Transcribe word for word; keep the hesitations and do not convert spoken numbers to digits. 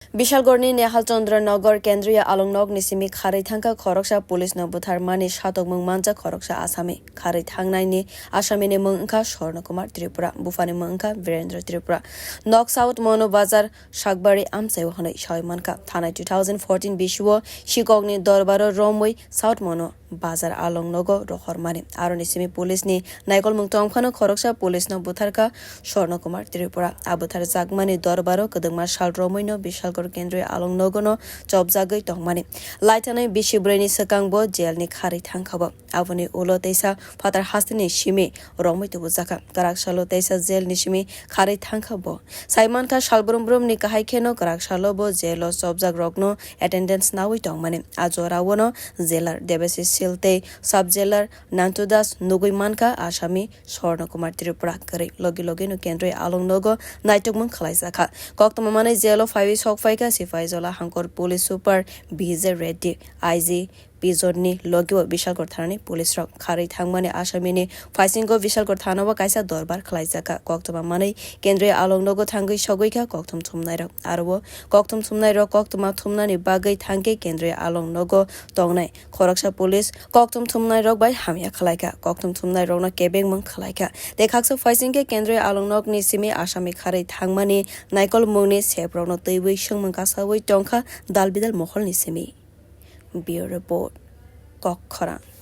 Bishalgarhni Nehal Chandra Nagar Kendriya Along Nokni simi kharwi thangkha khoroksa police no butharmani satokmung manjak khoroksa asami. Kharwi thangnaini asamini mung wngkha Swarna Kumar Tripura, buphani mung wngkha Virendra Tripura. Nok South Mono Bazar Sakbari amchaio hwnwi sawi mankha. Thanai two thousand fourteen bisio Sikokni dorbaro romwi South Mono Bazar Along Nogo rohormani. Aroni simi police ni naikolmung tongphano khoroksa police no butharkha Swarna Kumar Tripura. A butharjakmani dorbaro kwdwngma sal romwino Bishalgarh Kendriya Along Nogo no chopjagwi tongmani. Laithanai bisi brwi ni swkang bo jail ni kharwi thangkha bo. Aboni ulo teisa phatar hasteni simi romwi tubujakha. Kwrak salo teisa jail ni simi kharwi thangkha bo. Saimankha sal brum brum ni kahai kheno kwrak salo bo jail o chopjak rokno attendance nawi tongmani. A jorao no jailer Debasis Sil tei sub jailer Nantu Das nugwi mankha asami Swarna Kumar Tripura kwrwi. Logi logi no Kendriya Along Nogo naitukmung khwlaijakha. Koktwma manwi jail o phaiwi sok phaikha Sipaijala Hangkor Police Super B J Reddy, I G Pijor ni logi o Bishalgarh thana ni police rok. Kharwi thangmani asami ni phaisingo Bishalgarh thana o kaisa dorbar khwlaijakha. Koktwma manwi Kendriya Along Nogo thangwi sogwi kha kokthum thumnai rok. Aro o kokthum thumnai rok koktwma thumnani bagwi thangkhe Kendriya Along Nogo tongnai khoroksa police kokthum thumnai rok bai hamya khwlaikha. Kokthum thumnai rokno kebengmung khwlaikha. Tei khaksa phaisingkhe Kendriya Along Nokni simi asami kharwi thangmani naikolmungni sep rokno twiwi swngmung kasawi tongkha dal bidal moholni simi. Bureau Report, Kokkhorang.